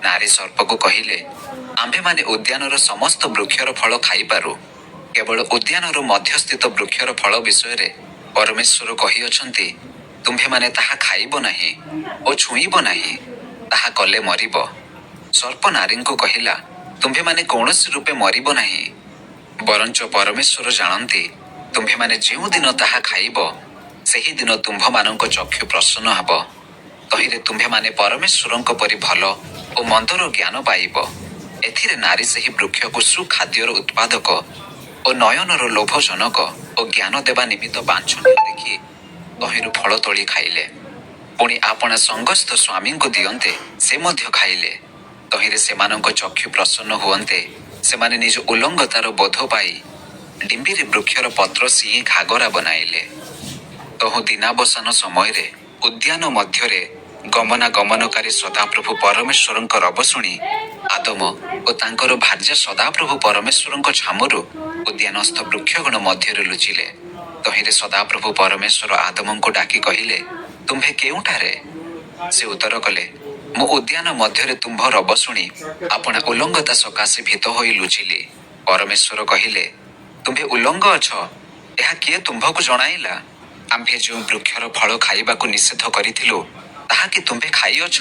ନାରୀ ସର୍ପକୁ କହିଲେ, ଆମ୍ଭେମାନେ ଉଦ୍ୟାନର ସମସ୍ତ ବୃକ୍ଷର ଫଳ ଖାଇପାରୁ, କେବଳ ଉଦ୍ୟାନର ମଧ୍ୟସ୍ଥିତ ବୃକ୍ଷର ଫଳ ବିଷୟରେ ପରମେଶ୍ୱର କହିଅଛନ୍ତି, ତୁମ୍ଭେମାନେ ତାହା ଖାଇବ ନାହିଁ ଓ ଛୁଇଁବ ନାହିଁ, ତାହା କଲେ ମରିବ। ସର୍ପ ନାରୀଙ୍କୁ କହିଲା, ତୁମ୍ଭେମାନେ କୌଣସି ରୂପେ ମରିବ ନାହିଁ, ବରଞ୍ଚ ପରମେଶ୍ୱର ଜାଣନ୍ତି, ତୁମ୍ଭେମାନେ ଯେଉଁଦିନ ତାହା ଖାଇବ, ସେହି ଦିନ ତୁମ୍ଭମାନଙ୍କ ଚକ୍ଷୁ ପ୍ରସନ୍ନ ହେବ। ତହିଁରେ ତୁମ୍ଭେମାନେ ପରମେଶ୍ୱରଙ୍କ ପରି ଭଲ ଓ ମନ୍ଦର ଜ୍ଞାନ ପାଇବ। ଏଥିରେ ନାରୀ ସେହି ବୃକ୍ଷକୁ ସୁଖାଦ୍ୟର ଉତ୍ପାଦକ ଓ ନୟନର ଲୋଭଜନକ ଓ ଜ୍ଞାନ ଦେବା ନିମିତ୍ତ ବାଞ୍ଛନୀୟ ଦେଖି ତହିଁରୁ ଫଳ ତୋଳି ଖାଇଲେ। ପୁଣି ଆପଣା ସଙ୍ଗସ୍ଥ ସ୍ୱାମୀଙ୍କୁ ଦିଅନ୍ତେ ସେ ମଧ୍ୟ ଖାଇଲେ। ତହିଁରେ ସେମାନଙ୍କ ଚକ୍ଷୁ ପ୍ରସନ୍ନ ହୁଅନ୍ତେ ସେମାନେ ନିଜ ଉଲଙ୍ଗତାର ବୋଧ ପାଇ ଡିମ୍ବିରି ବୃକ୍ଷର ପତ୍ର ସିଇ ଘାଗରା ବନାଇଲେ। ତହୁଁ ଦିନାବସାନ ସମୟରେ ଉଦ୍ୟାନ ମଧ୍ୟରେ ଗମନାଗମନକାରୀ ସଦାପ୍ରଭୁ ପରମେଶ୍ୱରଙ୍କ ରବ ଶୁଣି ଆଦମ ଓ ତାଙ୍କର ଭାର୍ଯ୍ୟା ସଦାପ୍ରଭୁ ପରମେଶ୍ୱରଙ୍କ ଛାମୁରୁ ଉଦ୍ୟାନସ୍ଥ ବୃକ୍ଷଗଣ ମଧ୍ୟରେ ଲୁଚିଲେ। ତହିଁରେ ସଦାପ୍ରଭୁ ପରମେଶ୍ୱର ଆଦମଙ୍କୁ ଡାକି କହିଲେ, ତୁମ୍ଭେ କେଉଁଠାରେ? ସେ ଉତ୍ତର କଲେ, ମୁଁ ଉଦ୍ୟାନ ମଧ୍ୟରେ ତୁମ୍ଭ ରବ ଶୁଣି ଆପଣା ଉଲଙ୍ଗତା ସକାଶେ ଭୀତ ହୋଇ ଲୁଚିଲି। ପରମେଶ୍ୱର କହିଲେ, ତୁମ୍ଭେ ଉଲଙ୍ଗ ଅଛ, ଏହା କିଏ ତୁମ୍ଭକୁ ଜଣାଇଲା? ଆମ୍ଭେ ଯେଉଁ ବୃକ୍ଷର ଫଳ ଖାଇବାକୁ ନିଷେଧ କରିଥିଲୁ, ତାହା କି ତୁମ୍ଭେ ଖାଇଅଛ?